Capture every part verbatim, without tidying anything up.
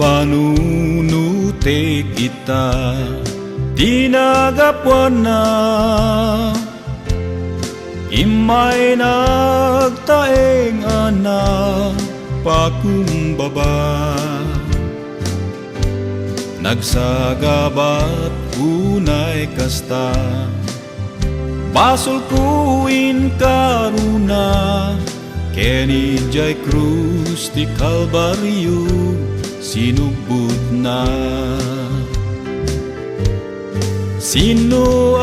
Panunutek ita ti nagapuanna, immay nagtaeng a napakumbaba. Nagsagabat unay kasta, basolko inkaruna, ken idiay krus ti Kalbario sinubbotna. Sinnoak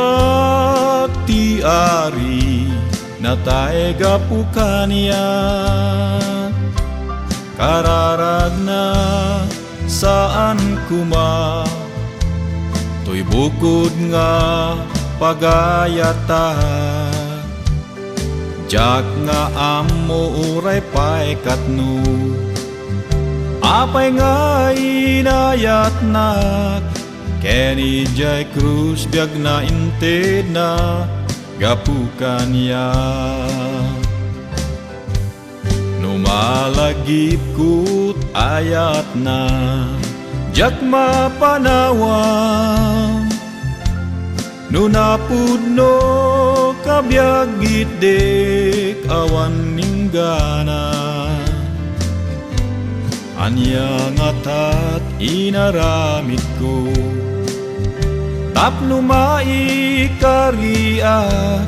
ti Ari, natay gapu kaniak. Kararagna, saan koma, toy bukod nga pagayatak. Diak nga ammo uray pay katno, apay nga inayatnak, ken idiay krus biagna intedna gapu kaniak. No malagipko ti ayatna, diak mapanawan. No napudno ka biag, itdek awan inggana. Ania ngata ti inaramidko tapno maikariak?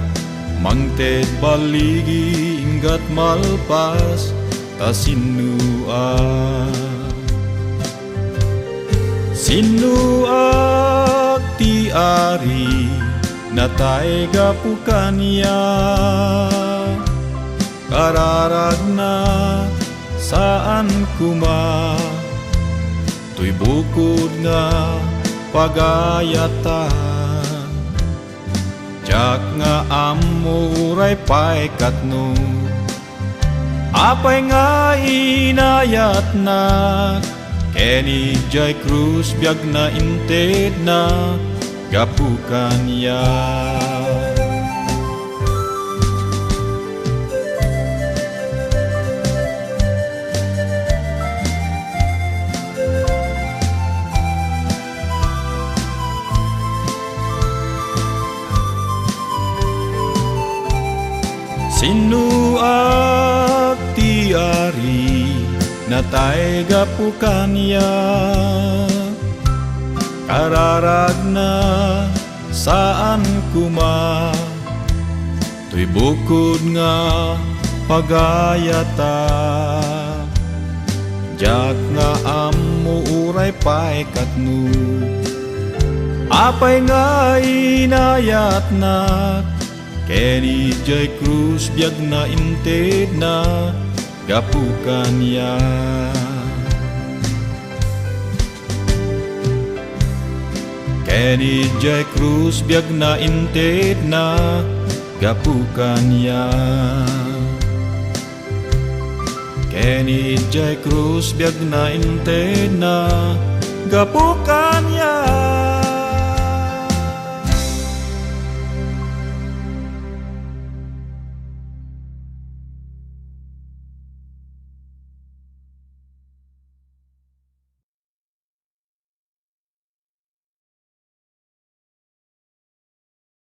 Mangted balligi, inggat malpas ta sinnoak. Sinnoak ti Ari, natay gapu kaniak. Kararagna, saan koma, toy bukod nga pagayatak. Diak nga ammo uray pay katno, apay nga inayatnak, ken idiay krus biagna intedna gapu kaniak. Sinnoak ti Ari, natay gapu kaniak. Kararagna, saan koma, toy bukod nga pagayatak. Diak nga ammo uray pay katno, apay nga inayatnak, ken idiay krus biagna intedna gapu kaniak. Ken idiay krus biagna intedna gapu kaniak. Ken idiay krus biagna intedna gapu kaniak.